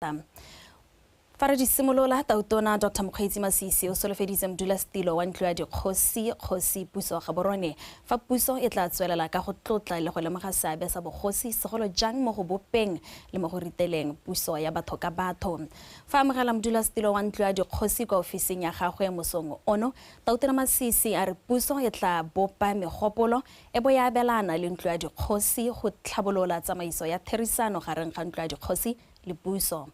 Fa re di simolola, Tautona Dr Mokgweetsi Masisi o solofeditse modulasetilo wa Ntlo ya Dikgosi, Kgosi Puso Gaborone, fa puso e tla tswelela ka go tlotla le go lemoga seabe sa bogosi, segolo jang mo go bopeng le mo go riteleng puso ya batho ka batho. Fa amogela modulasetilo wa Ntlo ya Dikgosi kwa ofising ya gagwe mosong ono, Tautona Masisi a re puso e tla bopa megopolo e bo ya abelana le Ntlo ya Dikgosi go tlhabolola tsamaiso ya therisano gareng ga Ntlo ya Dikgosi le puso.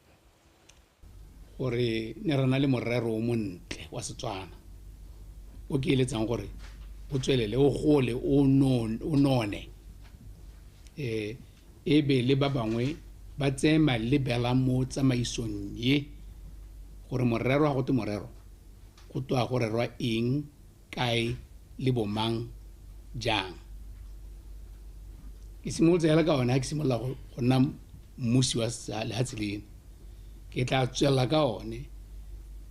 Gore ne re na le morero o montle wa Setswana o ke eletsang gore o tswelele o gole o none, e be le ba bangwe ba tseye malebela mo tsamaisong ye, gore morero ga go te morero go twa go rerwa eng, kae le bomang jang. Ke simolotse hela ka one ha ke simolola go nna mmusi wa lehatshe leno, ke tla tswelela ka one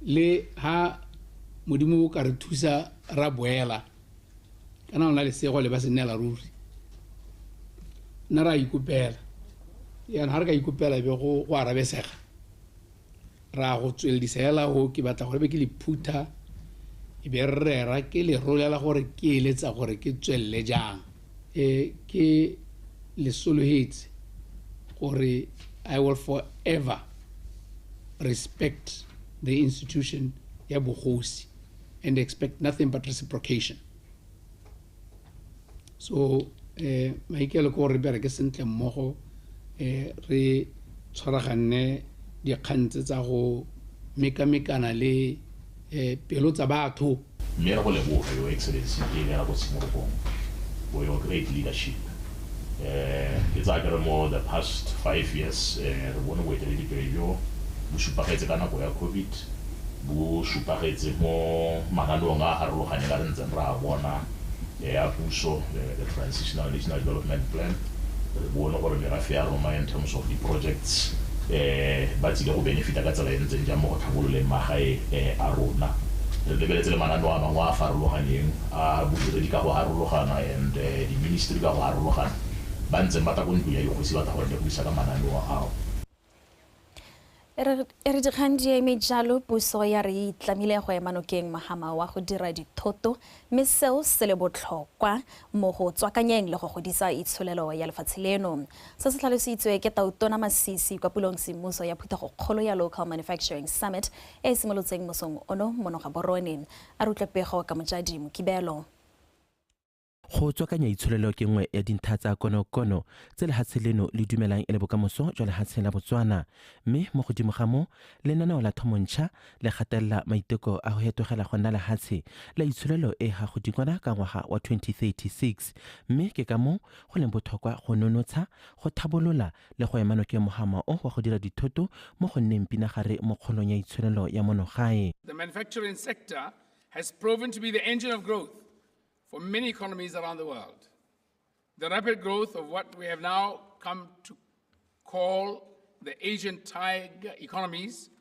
le ha Modimo o ka re thusa ra boela kana ona lesego le ba se neela ruri, nna ra ikopela. Jaanong ha re ka ikopela be go arabesega, ra go tsweledisa hela go ke batla gore be ke le phutha e be re rera ke le rolela gore ke eletsa gore ke tswelele jang. Ke le solofetse gore I will forever respect the institution ya bogosi and expect nothing but reciprocation. So maikaelelo ke gore re bereke sentle mmogo, re tshwaraganne dikgang tse tsa go mekamekana le pelo tsa batho. Mme re go leboge, Your Excellency, ke ne ra ko tshimologong for your great leadership. Ke tsaya ke re mo the past 5 years re bone boeteledipele jo bo supagetse ka nako ya COVID, bo supagetse mo mananeong a a farologaneng a re ntseng re a bona ya puso, the Transitional National Development Plan. Re bone gore merafe ya rona in terms of di-projects ba tsile go benefita ka tsela e ntseng jang mo go tlhabololeng magae a rona. Re lebeletse le mananeo a mangwe a a farologaneng a bodiredi ka go harologana and di-ministry ka go harologana ba ntseng ba tla ko ntlong ya dikgosi ba tla go re lekodisa ka mananeo ao. E re dikgang di eme jalo, puso ya re e itlamile go ema nokeng mohama wa go dira dithoto, mme seo se le botlhokwa mo go tswakanyeng le go godisa itsholelo ya lefatshe leno. Se se tlhalositswe ke Tautona Masisi kwa pulong semmuso ya phuthegokgolo ya Local Manufacturing Summit e e simolotseng mosong ono mono Gaborone. A re utlwe pego ka Mojadi Mokibelo. Go tswakanya itsholelo ke nngwe ya dintlha tsa konokono tse lehatshe leno le dumelang e le bokamoso jwa lehatshe la Botswana, mme mo godimo ga moo lenaneo la thomontšha le gatelela maiteko a go hetogela go nna lehatshe la itsholelo e ga godingwana ka ngwaga wa 2036, mme ke ka moo go leng botlhokwa go nonotsha, go thabolola le go ema nokeng mohama o wa go dira dithoto mo go nneng pinagare mo kgolong ya itsholelo ya monogae. The manufacturing sector has proven to be the engine of growth for many economies around the world. The rapid growth of what we have now come to call the Asian tiger economies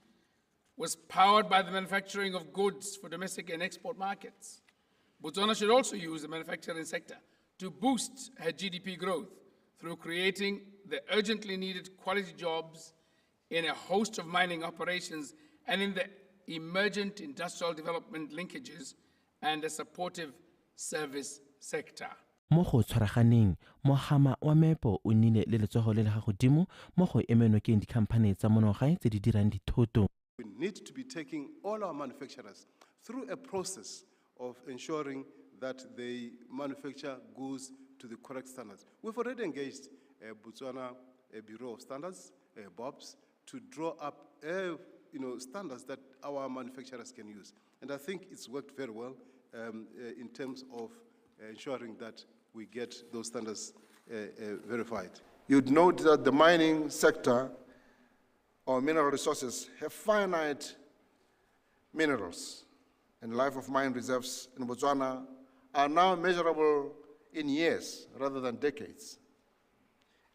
was powered by the manufacturing of goods for domestic and export markets. Botswana should also use the manufacturing sector to boost her GDP growth through creating the urgently needed quality jobs in a host of mining operations and in the emergent industrial development linkages and a supportive service sector. Mo go tshwaraganeng, mohama wa meepo o nnile le letsogo le le ga godimo mo go emenokeng dikhamphane tsa monogae tse di dirang dithoto. We need to be taking all our manufacturers through a process of ensuring that they manufacture goods to the correct standards. We've already engaged Botswana Bureau of Standards, BOBS, to draw up standards that our manufacturers can use. And I think it's worked very well in terms of ensuring that we get those standards verified. You'd note that the mining sector or mineral resources have finite minerals, and life of mine reserves in Botswana are now measurable in years rather than decades,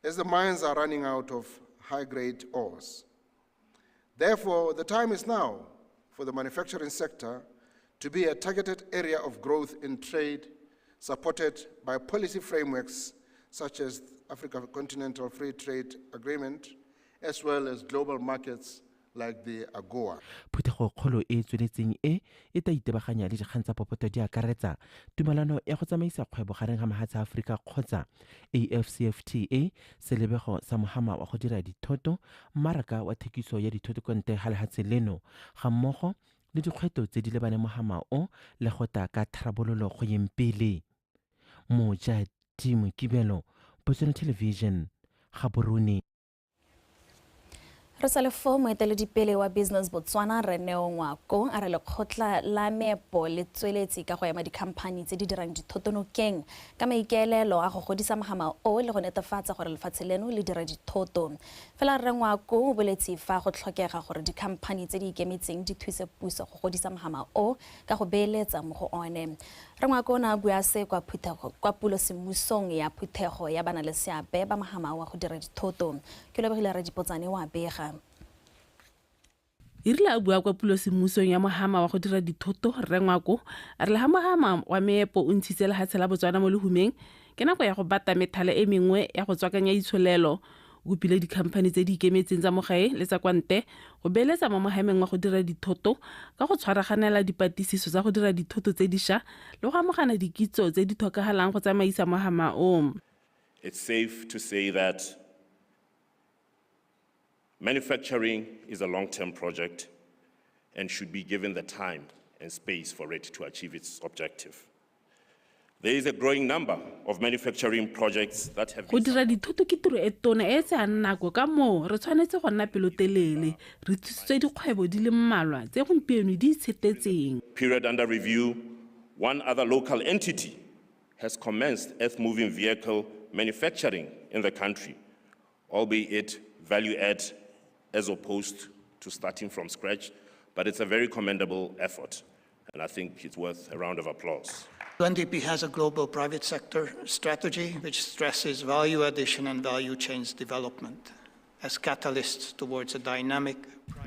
as the mines are running out of high-grade ores. Therefore, the time is now for the manufacturing sector to be a targeted area of growth in trade, supported by policy frameworks such as Africa Continental Free Trade Agreement as well as global markets like the AGOA. Phuthego kgolo e e tsweletseng e e tla itebaganya le dikgang tsa popota di akaretsa tumelano ya go tsamaisa kgwebo gareng ga mahatshe a Aforika kgotsa AfCFTA, selebego sa mohama wa go dira dithoto, mmaraka wa thekiso ya dithoto kwa ntle ga lehatshe leno, ga mmogo le dikgwetlho tse di lebaneng mohama o le go tla ka tharabololo go yeng pele. Mojadi Mokibelo, Botswana Television, Gaborone. Re sa le foo, moeteledipele wa Business Botswana Reneo Ngwako a re lekgotla la meepo le tsweletse ka go ema dikhamphani tse di dirang dithoto nokeng ka maikaelelo a go godisa mogama o le go netefatsa gore lefatshe leno le dira dithoto. Fela Rre Ngwako o boletse fa go tlhokega gore dikhamphani tse di ikemetseng di thuse puso go godisa mogama o ka go beeletsa mo go one. Rre Ngwako o ne a bua se kwa phuthego kwa pulosemmusong ya phuthego ya bana le seabe ba mogama wa go dira dithoto. Ke lebogile Radipotsane wa bega. E rile a bua kwa pulosemmusong ya mohama wa go dira dithoto, Rre Ngwako a re le ha mohama wa meepo o ntshitse lehatshe la Botswana mo lehumeng, ke nako ya go bata methala e mengwe ya go tswakanya itsholelo. O kopile dikhamphani tse di ikemetseng tsa mo gae le tsa kwa ntle go beeletsa mo mohameng wa go dira dithoto ka go tshwaraganela dipatlisiso tsa go dira dithoto tse dišwa le go amogana dikitso tse di tlhokagalang go tsamaisa mohama o. It's safe to say that manufacturing is a long-term project and should be given the time and space for it to achieve its objective. There is a growing number of manufacturing projects that have Go been dira dithoto ke tiro e tona e e tsayang nako, ka moo re tshwanetse go nna pelotelele. Re thusitswe dikgwebo di le mmalwa tse gompieno di itshetetseng. Period under review, one other local entity has commenced earth-moving vehicle manufacturing in the country, albeit value add as opposed to starting from scratch, but it's a very commendable effort, and I think it's worth a round of applause. UNDP has a global private sector strategy which stresses value addition and value chains development as catalysts towards a dynamic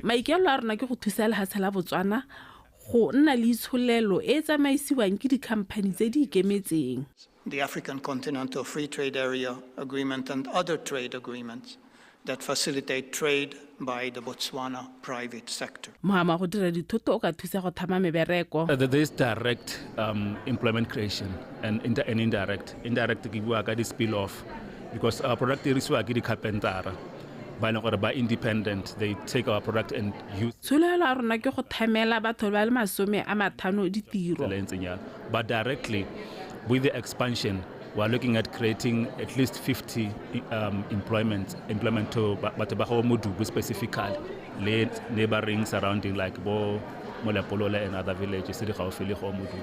Maikaelelo a rona ke go thusa lehatshe la Botswana go nna le itsholelo e e tsamaisiwang ke dikhamphani tse di ikemetseng. The African Continental Free Trade Area Agreement and other trade agreements that facilitate trade by the Botswana private sector. Mohama wa go dira dithoto o ka thusa go thama mebereko. There is direct employment creation and indirect. Indirect ke bua ka di-spill-off because our product e dirisiwa ke di-carpentera ba e leng gore ba independent, they take our product and use Tsholofelo ya rona ke go thamela batho ba le 50 ditiro. Tsela e ntseng jalo. But directly, with the expansion, we are looking at creating at least 50 employment to batho ba go Modubu specifically, le neighboring surrounding like bo Molepolole and other villages tse di gaufi le go Modubu.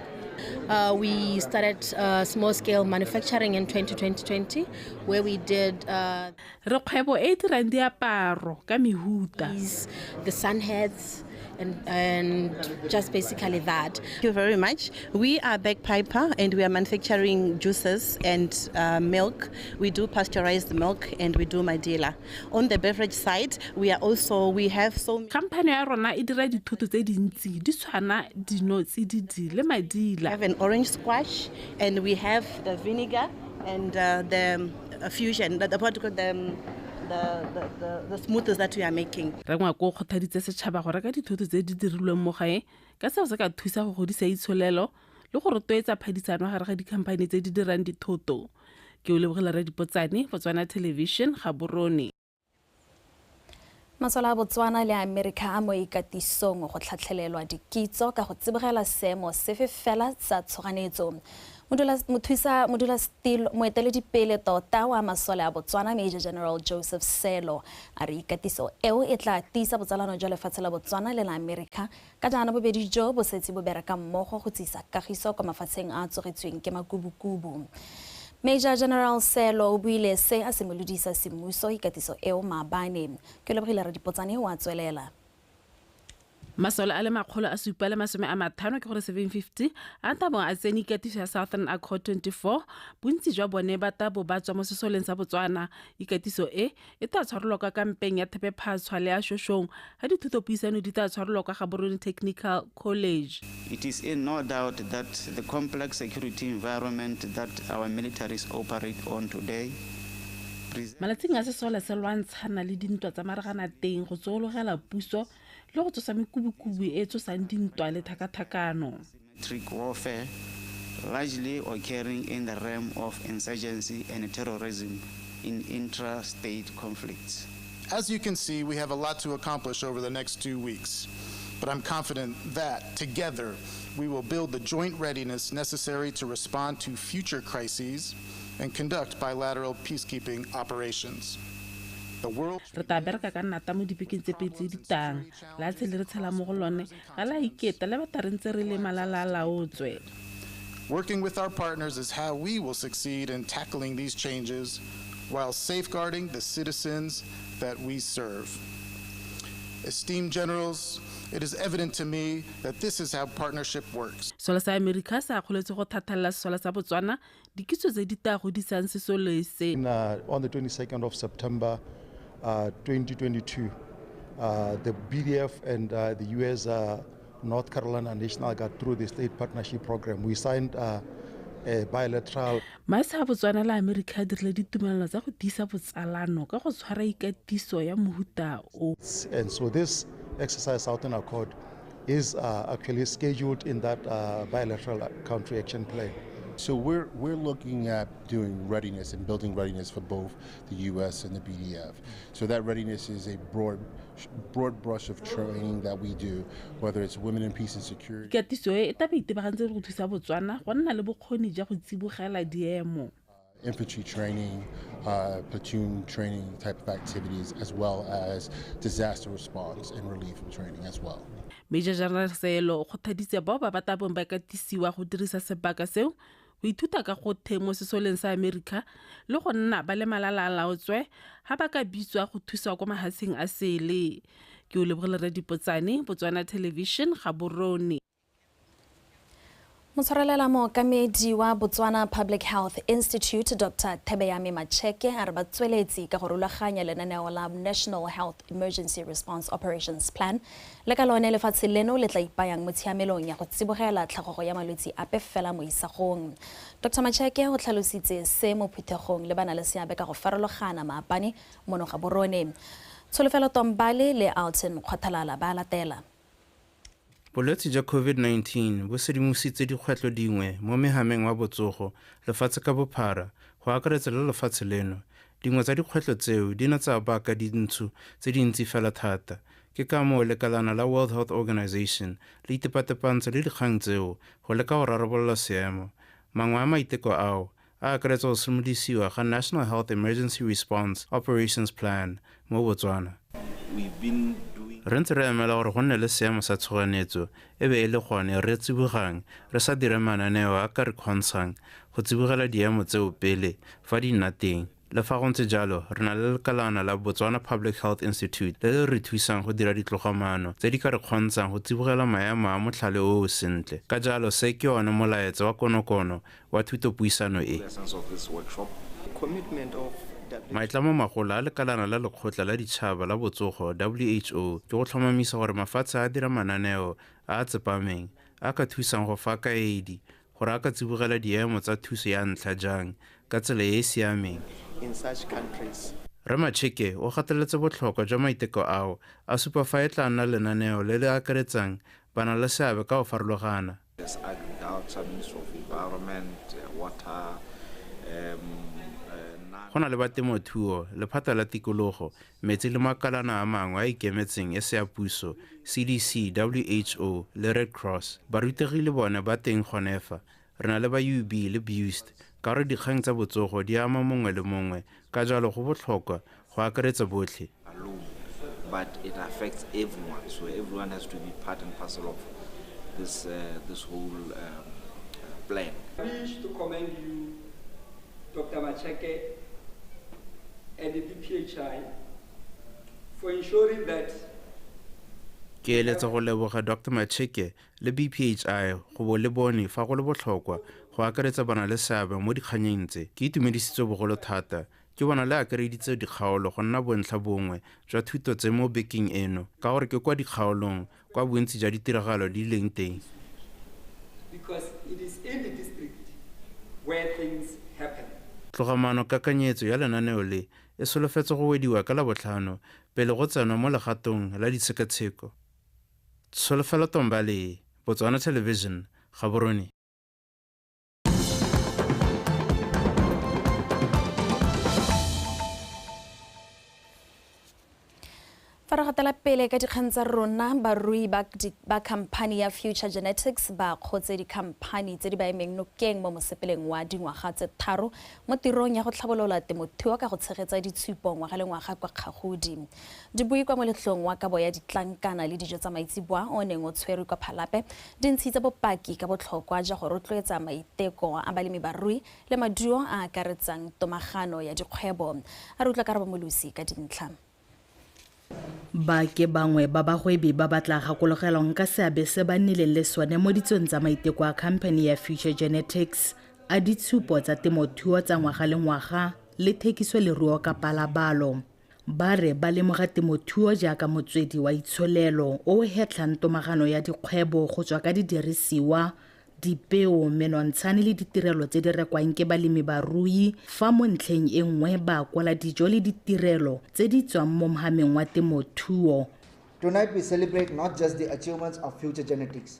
We started small scale manufacturing in 2020, where we did Re kgwebo e e dirang diaparo ka mehuta. the sun hats and just basically that. Thank you very much. We are Bagpiper and we are manufacturing juices and milk. We do pasteurized milk and we do Madila. On the beverage side, we have so Khamphane ya rona e dira dithoto tse dintsi di tshwana dino tsididi le madila. We have an orange squash and we have the vinegar and the fusion, the what do you call them, the smoothies that we are making. Rre Ngwako o kgothaditse setšhaba go reka dithoto tse di dirilweng mo gae ka seo se ka thusa go godisa itsholelo le go rotloetsa phadisano gare ga dikhamphane tse di dirang dithoto. Ke o lebogela Radipotsane, Botswana Television, Gaborone. Masole a Botswana le Amerika a mo ikatisong go tlhatlhelelwa dikitso ka go tsibogela seemo sefe fela sa tshoganyetso. Mothusa modulasetilo moeteledipele tota wa masole a Botswana Major General Joseph Selo a re ikatiso eo e tla tiisa botsalano jwa lefatshe la Botswana le la Amerika ka jaana bobedi jo bo setse bo bereka mmogo go tsisa kagiso kwa mafatsheng a a tsogetsweng ke makubukubu. Major General Selo o buile se a simolodisa semmuso ikatiso eo maabane. Ke lebogile Radipotsane wa tswelela. Masole a le 750 ke gore 750 a tabo a tsene ikatiso ya Southern Accord 24, bontsi jwa bone ba tabo ba tswa mo sesoleng sa Botswana. Ikatiso e e tla tshwarelwa kwa kampeng ya Thepephatshwa le ya Shoshong ga dithutopuisano di tla tshwarelwa kwa Gaborone Technical College. It is in no doubt that the complex security environment that our militaries operate on today Malatsing a sesole se lwantshana le dintwa tsa mareganateng go tsoologela puso le go tsosa mekubukubu e tsosang dintwa le tlhakatlhakano. Warfare largely occurring in the realm of insurgency and terrorism in intra-state conflicts. As you can see, we have a lot to accomplish over the next 2 weeks, but I'm confident that together we will build the joint readiness necessary to respond to future crises and conduct bilateral peacekeeping operations. Re tla bereka ka nnata mo dibekeng tse pedi tse di tlang. Lehatshe le re tshela mo go lone ga la iketa le bata re ntse re le malala a laotswe. Working with our partners is how we will succeed in tackling these changes while safeguarding the citizens that we serve. Esteemed generals, it is evident to me that this is how partnership works. Sesole sa America se akgoletse go thathalela sesole sa Botswana dikitso tse di tla godisang sesole se. On the 22nd of September 2022, the BDF and the U.S. North Carolina National Guard through the State Partnership Program, we signed a bilateral. Matsha a Botswana le America a dirile ditumelano tsa go tiisa botsalano ka go tshwara ikatiso ya mohuta o. And so this exercise Southern Accord is actually scheduled in that bilateral country action plan. So we're looking at doing readiness and building readiness for both the U.S. and the BDF. So that readiness is a broad brush of training that we do, whether it's women in peace and security. Ikatiso e tla be itebagantse go thusa Botswana go nna le bokgoni jwa go tsibogela diemo. Infantry training, platoon training type of activities, as well as disaster response and relief training as well. Major General Seelo o kgothaditse bao ba batla bong ba katisiwa go dirisa sebaka seo go ithuta ka go the mo sesoleng sa America le go nna ba le malala a laotswe ha ba ka bitswa go thusa kwa mahatsheng a sele. Ke o lebogile Rre Dipotsane, Botswana Television, Gaborone. Motshwarelela mookamedi wa Botswana Public Health Institute Dr. Thebeyame Macheke a re ba tsweletse ka go rulaganya lenaneo la National Health Emergency Response Operations Plan le ka lone lefatshe leno le tla ipayang mo tshiamelong ya go tsibogela tlhagogo ya malwetse ape fela mo isagong. Dr. Macheke o tlhalositse se mo phuthegong le bana le seabe ka go farologana maapane mono Gaborone. Tsholofelo Tombale le Alton Kgothalala ba latela. Bolwetse jwa COVID-19 bo sedimositse dikgwetlho dingwe mo mehameng wa botsogo lefatshe ka bophara go akaretsa le lefatshe leno. Dingwe tsa dikgwetlho tseo di ne tsa baka dintsho tse dintsi fela thata. Ke ka moo lekalana la World Health Organization le itepatepantse le dikgang tseo go leka go rarabolola seemo. Mangwe a maiteko ao a akaretsa go simolodisiwa ga National Health Emergency Response Operations Plan mo Botswana. Re ntse re emela gore go nne le seemo sa tshoganyetso e be e le gone re tsibogang re sa dire mananeo a ka re kgontshang go tsibogela diemo tseo pele fa di nna teng. Le fa go ntse jalo, re na le lekalana la Botswana Public Health Institute le le re thusang go dira ditlogamaano tse di ka re kgontshang go tsibogela maemo a motlhale o o sentle. Ka jalo se ke one molaetsa wa konokono wa thutopuisano e. Maitlamo magolo a lekalana la lekgotla la ditšhaba la botsogo WHO ke go tlhomamisa gore mafatshe a dira mananeo a a tsepameng a ka thusang go fa kaedi gore a ka tsibogela diemo tsa thuso ya ntlha jang ka tsela e e siameng. Rre Macheke o gateletse botlhokwa jwa maiteko ao a supa fa e tla nna lenaneo le le akaretsang bana le seabe ka go farologana. Go na le ba temothuo, lephata la tikologo, metsi le makalana a mangwe a ikemetseng e se a puso, CDC, WHO le Red Cross. Barutegi le bone ba teng gone fa. Re na le ba UB le BUST ka gore dikgang tsa botsogo di ama mongwe le mongwe, ka jalo go botlhokwa go akaretsa botlhe. But it affects everyone, so everyone has to be part and parcel of this whole plan. I wish to commend you, Dr. Macheke, and the BPHI for ensuring that. Ke eletsa go leboga Dr. Macheke le BPHI go bo le bone fa go le botlhokwa go akaretsa bana le seabe mo dikganyeng tse. Ke itumedisitswe bogolo thata ke bona le akareditse dikgaolo go nna bontlha bongwe jwa thuto tse mo bekeng eno ka gore ke kwa dikgaolong kwa bontsi jwa ditiragalo di leng teng. Because it is in the district where things happen. Tlogamano kakanyetso ya lenaneo le e solofetswe go wediwa ka Labotlhano pele go tsenwa mo legatong la ditshekatsheko. Tsholofelo Tombale, Botswana Television, Gaborone. Fa re gatela pele ka dikgang tsa rona, barui ba khamphani ya Future Genetics ba kgotse dikhamphani tse di ba emeng nokeng mo mosepeleng wa dingwaga tse 3 mo tirong ya go tlhabolola temothuo ka go tshegetsa ditshupo ngwaga le ngwaga kwa Kgagodi. Dibui kwa moletlong wa kabo ya ditlankana le dijo tsa maitseboa o neng o tshwerwe kwa Phalape di ntshitse bopaki ka botlhokwa jwa go rotloetsa maiteko a balemi barui le maduo a akaretsang tomagano ya dikgwebo. A re utlwa Karabo Molosi ka dintlha. Ba ke bangwe ba bagwebi ba ba tla gakologelwang ka seabe se ba nnileng le sone mo ditsong tsa maiteko a company ya Future Genetics a ditshupo tsa temothuo tsa ngwaga le ngwaga le thekiso leruo ka palabalo. Ba re ba lemoga temothuo jaaka motswedi wa itsholelo o o hetlhang tomagano ya dikgwebo go tswa ka didirisiwa, dipeo, menontshane le ditirelo tse di rekwang ke balemi barui, fa mo ntlheng e nngwe ba kwala dijo le ditirelo tse di tswang mo mohameng wa temothuo. Tonight we celebrate not just the achievements of Future Genetics,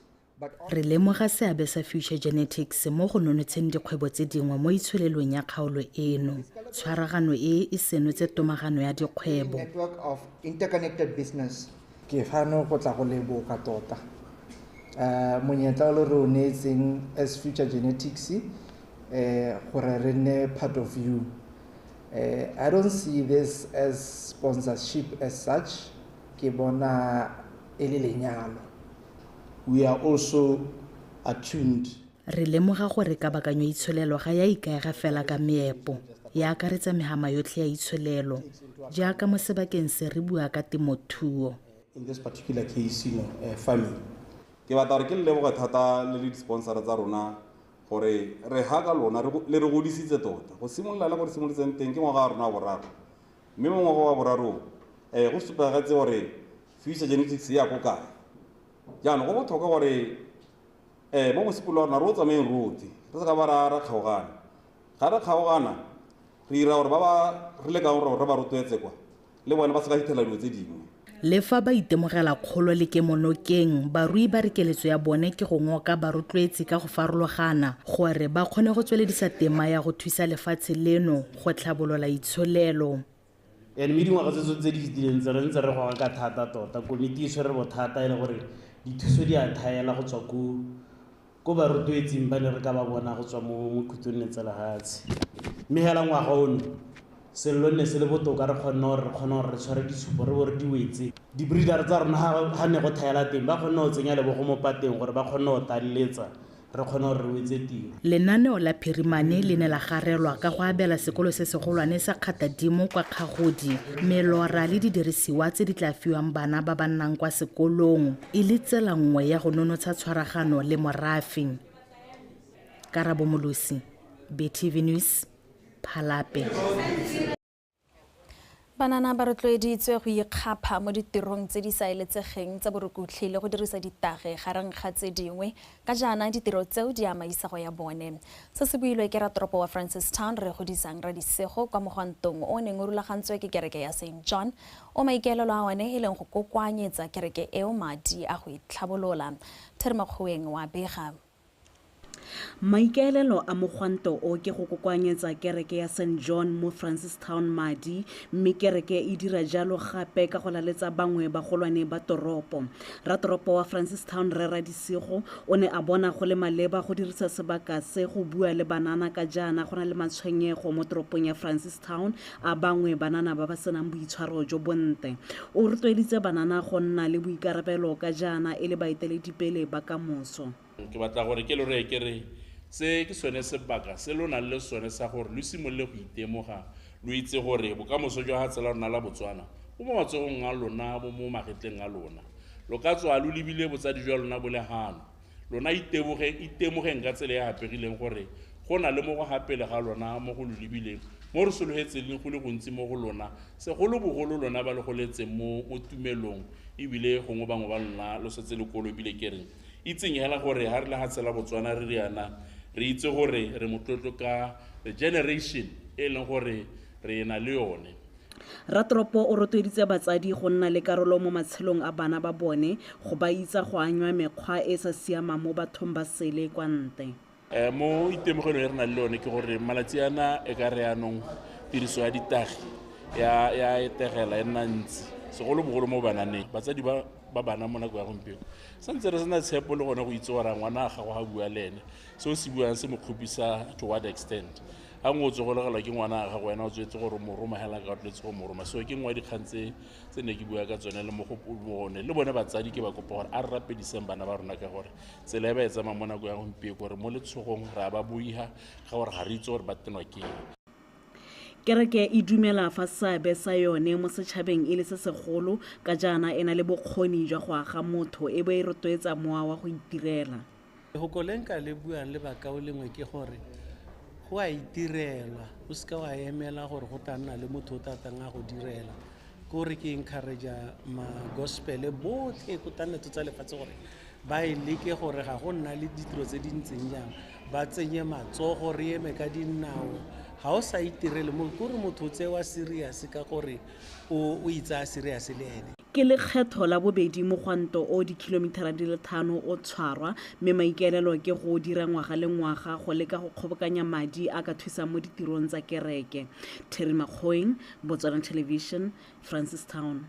Re lemoga seabe sa Future Genetics mo go nonotsheng dikgwebo tse dingwe mo itsholelong ya kgaolo eno. Tshwaragano e e senotse tomagano ya dikgwebo. Network of interconnected business. Ke fano go tla go leboga tota. Monyetla o le re o neetseng as Future Genetics, gore re nne part of you. I don't see this as sponsorship as such. Ke bona e le lenyalo. We are also attuned. Re lemoga gore kabakanyo itsholelo ga ya ikaega fela ka meepo, ya akaretsa mehama yotlhe ya itsholelo. Jaaka mo sebakeng se re bua ka temothuo. In this particular case, farming. Ke batla gore ke le leboge thata le le di-sponsor tsa rona gore re ha ka lona le re godisitse tota. Go simolola le gore simolotseng teng ke ngwaga wa rona wa boraro. Mme mo ngwaga wa boraro, go supagetse gore Future Genetics ya ko kae. Jaanong go botlhokwa gore mo mosepelo wa rona re o tsamayeng rotlhe, re se ka ba ra kgaogana. Ga re kgaogana, re dira gore ba ba re lekang gore re ba rotloetse kwa, le bone ba se ka fitlhela dilo tse dingwe. Le fa ba itemogela kgolo le kemonokeng, barui ba re keletso ya bone ke go ngoka barotloetsi ka go farologana gore ba kgone go tsweledisa tema ya go thusa lefatshe leno go tlhabolola itsholelo. And mme dingwaga tse di fetileng tse re ntse re goga ka thata tota, komiti e tshwere bothata e le gore dithuso di a thaela go tswa ko barotloetsing ba ne re ka ba bona go tswa mo khutlong tsa lehatshe. Mme hela ngwaga ono sello ne se le botoka, re kgonne gore re tshware ditshupo re bo re di wetse. Di-breeder tsa rona ga ne go thaela teng ba kgonne go tsenya lebogo mo pateng gore ba kgonne go taleletsa, re kgone gore re wetse tiro. Lenaneo la Phirimane le ne la garelwa ka go abela sekolo se segolwane sa Kgatadimo kwa Kgagodi melora le didirisiwa tse di tla fiwang bana ba ba nnang kwa sekolong e le tsela nngwe ya go nonotsha tshwaragano le morafe. Karabo Molosi, BTV News, Phalape. Banana ba rotloeditswe go ikgapha mo ditirong tse di sa eletsegeng tsa borukutlhi le go dirisa ditage gareng ga tse dingwe ka jaana ditiro tseo di ama isago ya bone. Se se builwe ke ratoropo wa Francistown re godisang Radisego kwa mogwantong o neng o rulagantswe ke kereke ya St John o maikaelelo a one e leng go kokoanyetsa kereke eo madi a go itlhabolola. Theri Makgoeng wa bega. Maikaelelo a mogwanto o ke go kokoanyetsa kereke ya St John mo Francistown madi, mme kereke e dira jalo gape ka go laletsa bangwe bagolwane ba toropo. Ratoropo wa Francistown Rre Radisego o ne a bona go le maleba go dirisa sebaka se go bua le banana ka jaana go na le matshwenyego mo toropong ya Francistown a bangwe banana ba ba senang boitshwaro jo bontle. O rotloeditse banana go nna le boikarabelo ka jaana e le baeteledipele ba kamoso. Ke batla gore ke le re ke re se ke sone sebaka se lo nang le sone sa gore lo simolole go itemoga, lo itse gore bokamoso jwa lefatshe la rona la Botswana bo mo matsogong a lona, bo mo magetleng a lona. Lo ka tswa lo lebile botsadi jwa lona bo le gano. Lona itemogeng ka tsela e aperileng gore go na le mo go gapele ga lona mo go lo lebileng, mo re sologetseng go le gontsi mo go lona, segolobogolo lona ba le goletseng mo tumelong, ebile gongwe bangwe ba lona lo setse le kolo ebile ke reng. Itseng hela gore ha re le lefatshe la Botswana re riana, re itse gore re motlotlo ka the generation e leng gore re na le yone. Ratoropo o rotloeditse batsadi go nna le karolo mo matshelong a bana ba bone go ba itsa go anywa mekgwa e sa siamang mo bathong ba sele kwa ntle. Mo itemogelong e re nang le yone ke gore malatsi ana e ka re yanong tiriso ya ditagi ya etegela e nna ntsi segolobogolo mo bananeng. Batsadi ba bana mo nako ya gompieno santse re sena tshepo le gone go itse gore ngwana a gago ga bua le ene seo se buang se mo kgopisa to what extent. Ga nngwe o tsogolegelwa ke ngwana a gago wena o tswetse gore mo roma hela ka o tletse go mo roma. So ke nngwe ya dikgang tse ne ke bua ka tsone le mo go bone le bone batsadi ke ba kopa gore a re rapediseng bana ba rona ka gore tsela e ba e tsamayang mo nako ya gompieno gore mo letshogong re a ba boiha ga gore ga re itse gore ba tenwa ke eng. Kereke e dumela fa seabe sa yone mo setšhabeng e le se segolo ka jaana e na le bokgoni jwa go aga motho e bo e rotloetsa mowa wa go itirela. Lefoko le nka le buang le bakaulengwe ke gore go a itirelwa, o seka wa emela gore go tla nna le motho o tla tlang a go direla. Ke gore ke encourage-a ma-gospel botlhe ko tannetso tsa lefatshe gore ba e leke gore ga go nna le ditiro tse di ntseng jang ba tsenye matsogo, re eme ka dinao. Ga o sa itirele mo, ke gore motho o tsewa serious ka gore o itsaya serious le ene. Ke lekgetho la bobedi mogwanto o dikilomitara di le 5 o tshwarwa mme maikaelelo ke go dira ngwaga le ngwaga go leka go kgobokanya madi a ka thusang mo ditirong tsa kereke. Terry Makgoeng, Botswana Television, Francistown.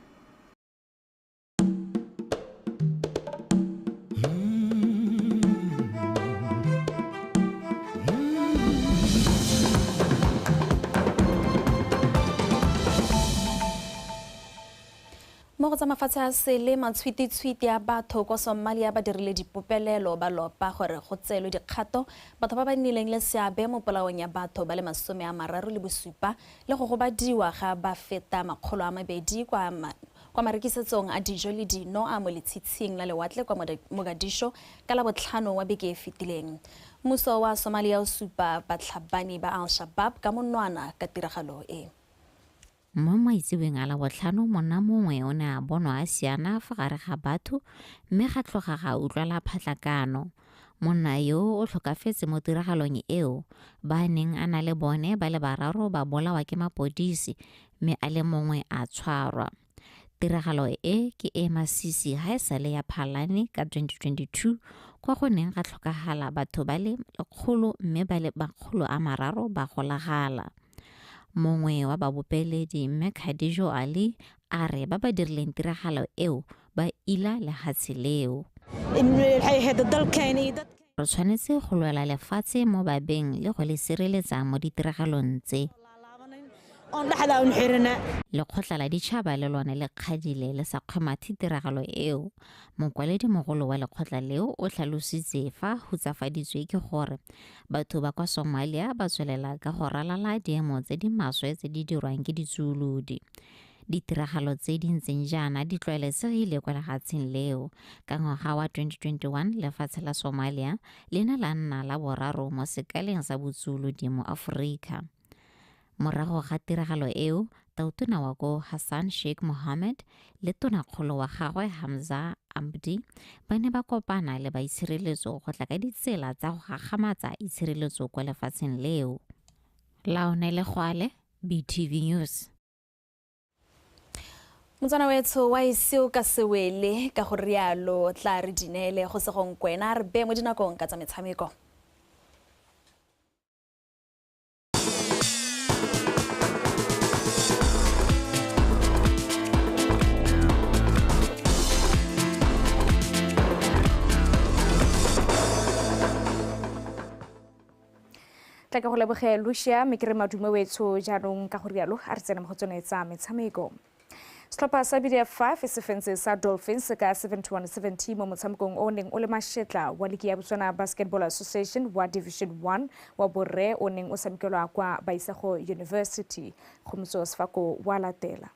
Mo go tsa mafatshe a sele matshwititshwiti a batho kwa Somalia ba dirile dipopelelo ba lopa gore go tseelwe dikgato batho ba ba nnileng le seabe mo polaong ya batho ba le 37 le go gobadiwa ga ba feta 200 kwa marekisetsong a dijo le dino a mo letshitshing la lewatle kwa Mogadishu ka Labotlhano wa beke e fetileng. Mmuso wa Somalia o supa batlhabani ba Al-Shabaab ka monwana ka tiragalo e. Mo maitsebeng a Labotlhano monna mongwe o ne a bonwa a siana fa gare ga batho mme ga tloga ga utlwala phatlakano. Monna yo o tlhokafetse mo tiragalong eo ba neng a na le bone ba le bararo ba bolawa ke mapodisi mme a le mongwe a tshwarwa. Tiragalo e ke e masisi ha e sale ya Phalane ka 2022 kwa go neng ga tlhokagala batho ba le 100 mme ba le 300 ba golagala. Mongwe wa babopeledi mme Khadijo Ali a re ba ba dirileng tiragalo eo ba ila lehatshe leo. Re tshwanetse go lwela lefatshe mo babeng le go le sireletsa mo ditiragalong tse. Lekgotla la ditšhaba le lone le kgadile le sa kgomathe tiragalo eo. Mokwaledi mogolo wa lekgotla leo o tlhalositse fa hutsafaditswe ke gore batho ba kwa Somalia ba tswelela ka go ralala diemo tse di maswe tse di dirwang ke ditsuolodi. Ditiragalo tse di ntseng jaana di tlwaelesegile kwa lefatsheng leo. Ka ngwaga wa 2021 lefatshe la Somalia le ne la nna la boraro mo sekaleng sa botsuolodi mo Aforika. Morago ga tiragalo eo, tautona wa ko Hassan Sheikh Mohammed le tonakgolo wa gagwe Hamza Abdi ba ne ba kopana le baitshireletso go tla ka ditsela tsa go gagamatsa itshireletso kwa lefatsheng leo. Laone Legwale, BTV News. Motswana wetsho wa ise o ka sewele ka go rialo tla re dinele go se gong kwena re be mo dinakong ka tsa metshameko. Tla ke go leboge Lucia mme ke re madume wetsho jaanong ka go rialo a re tsene mo go tsone tsa metshameko. Setlhopha sa BDF 5 se fentse sa Dolphins ka 71-70 mo motshamekong o neng o le mashetla wa ligi ya Botswana Basketball Association wa Division 1 wa borre o neng o tshamekelwa kwa Baisago University. Kgomotso Sefako wa latela.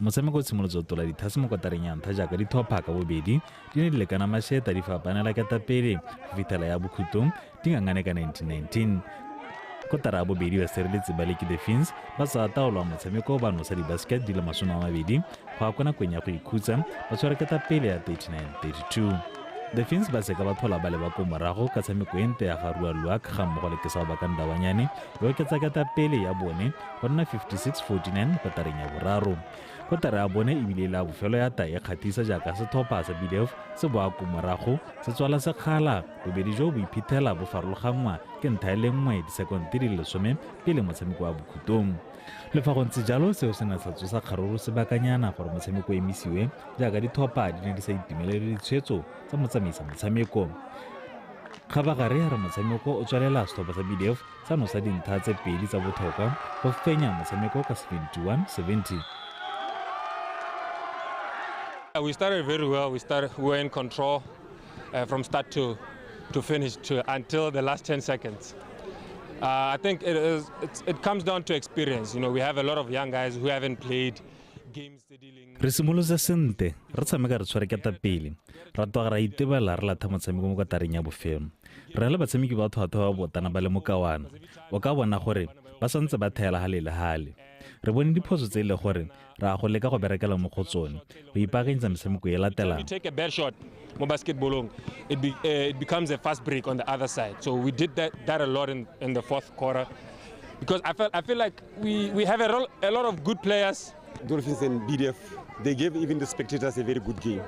Motshameko o tshimolotse go tola dithase mo kotareng ya ntlha jaaka ditlhopha ka bobedi di ne di lekana mašeta di fapanela ketapele go fitlhela ya bokhutong di ngangane ka 1919. Kotara ya bobedi basireletsi ba Leki the Fins ba tsaya taolo ya motshameko ba nosa dibasket di le 20 go ya kwa nakong ya go ikhutsa ba tshwara ketapele ya 39-32. The Fins ba seka ba tlhola ba leba ko morago ka tshameko e nte ya ga Rua Luak ga mmogo le Kesao Bakandawanyane e oketsa ketapele ya bone go nna 56-49 mo kotareng ya boraro. Kotara ya bone ebile e le ya bofelo ya ta e kgathisa jaaka setlhopha sa BDF se boa ko morago se tswala sekgala bobedi jo bo iphitlhela bo farologanngwa ke ntlha e le nngwe disekonte di le 10 pele motshameko wa bokhutong. Le fa go ntse jalo seo se ne sa tsosa kgaruru sebakanyana gore motshameko o emisiwe jaaka ditlhopha di ne di sa itumelele ditshwetso tsa motsamaisa motshameko. Kgabagare ya re motshameko o tswelela setlhopha sa BDF sa nosa dintlha tse pedi tsa botlhokwa go fenya motshameko ka 71-70. We started very well. We were in control from start to finish until the last 10 seconds. I think it comes down to experience. You know, we have a lot of young guys who haven't played games. Re simolotse sentle, re tshameka re tshwere ketapele, ra tloga ra itebela re latha motshameko mo kotareng ya bofelo. Re le batshameki ba thwathwa ba botana ba le mokawana. O ka bona gore ba santse ba thaela hale le hale. Re bone diphoso tse e le gore ra go leka go berekela mo go tsone go ipaakanyetsa metshameko e latelang. You take a bad shot mo basketballong, it becomes a fast break on the other side. So we did that a lot in the fourth quarter, because I feel like we have a lot of good players. Dolphins and BDF, they gave even the spectators a very good game.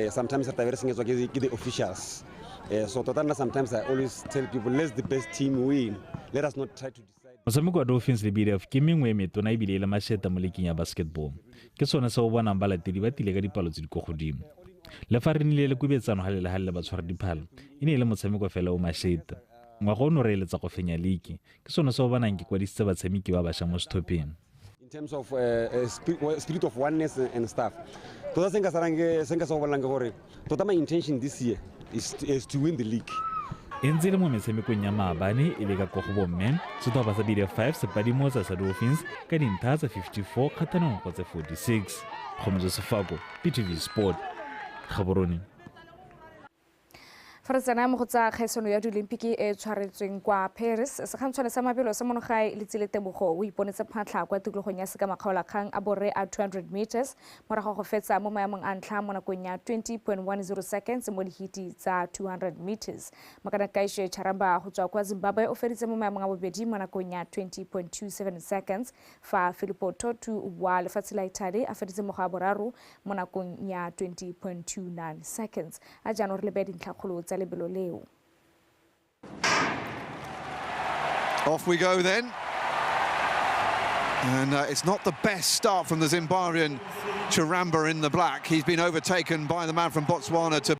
Sometimes the officials. So sometimes I always tell people, let the best team win. Let us not try to decide. Motshameko wa Dolphins le BDF ke mengwe e metona ebile e le mašeta mo leking ya basketball. Ke sone se o bonang balatedi ba tile ka dipalo tse di ko godimo. Le fa re nnile le kubetsano hale le hale le batshwara diphala, e ne e le motshameko fela o mašeta. Ngwaga ono re eletsa go fenya liki. Ke sone se o bonang ke kwadisitse batshameki ba bašwa mo setlhopheng. In terms of spirit of oneness and stuff. Tota se nka se go bolelang ke gore tota my intention this year is to win the league. E ntse le mo metshamekong ya maabane e le ka ko go bomme, setlhopha sa BDF 5 se padimotsa sa Dolphins ka dintlha tsa 54 kgatlhanong go tse 46. Kgomotso Sefako, BTV Sport, Gaborone. Fa re tsena mo go tsa kgaisano ya diolimpiki e tshwaretsweng kwa Paris, sekgantshwane sa mabelo sa monogae Letsile Tebogo o iponetse phatlha kwa tikologong ya sekamakgaolakgang a borre a 200 meters morago go fetsa mo maemong a ntlha mo nakong ya 20.10 seconds mo dihiti tsa 200 meters. Makanakaishe Charamba go tswa kwa Zimbabwe o feditse mo maemong a bobedi mo nakong ya 20.27 seconds, fa Filippo Totu wa lefatshe la Italy a feditse mo go a boraro mo nakong ya 20.29 seconds. A jaanong re lebe dintlhakgolo tsa lebelo leo. Off we go then. And it's not the best start from the Zimbabwean Charamba in the black. He's been overtaken by the man from Botswana to